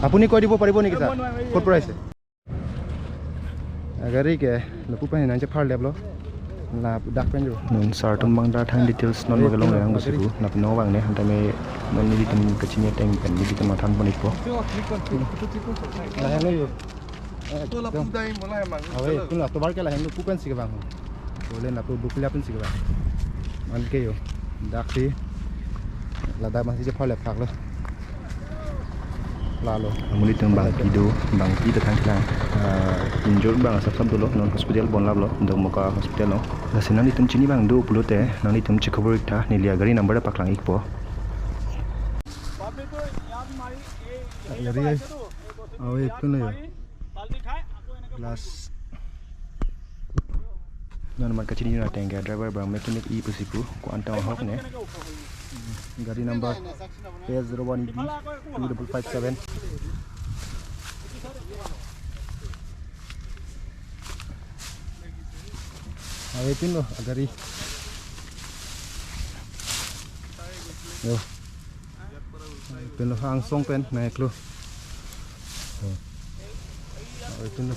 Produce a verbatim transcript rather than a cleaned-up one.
আপুনি কৈ দিব পাৰিব নেকি, ছাৰ? ক'ৰ পৰা আহিছে? গাড়ী কে, lapu pen nang chephar leplo. La dak pen jo. Non sir atum abang ta thang details non magalong lang pusi pu. Lapen non abang ne, hantame non nelitum kachini ateng pen nelitum mathan pon-ikpo. Lahelo jo. Ekdom. Awe, kun la tovar ke lahelo, lapu pensi kevang. Bole lapu Bokila pensi kevang. Anke jo. Dak si. Ladak abang si chephar lephaklo. Lalo. Amonit atum bangpi do, bangpi ta thangklang. Ah, injured abang asap asap dolo, non hospital bonlaplo, Dokmoka hospital lo. Lasi nanglitum chini abang do pulote, nanglitum chekhobor-ik tha, neli agari number ta paklang-ikpo. Agari, awe, ipin lo jo. Last. Non amat kachini ateng ke driver abang mechanic-i pusi pu, ko-an ta ahok ne. Gari number A zero one B two double five seven. Awe, ipin lo, agari. Jo. Ipin lo, angsong pen nang-iklo. Awe, ipin lo.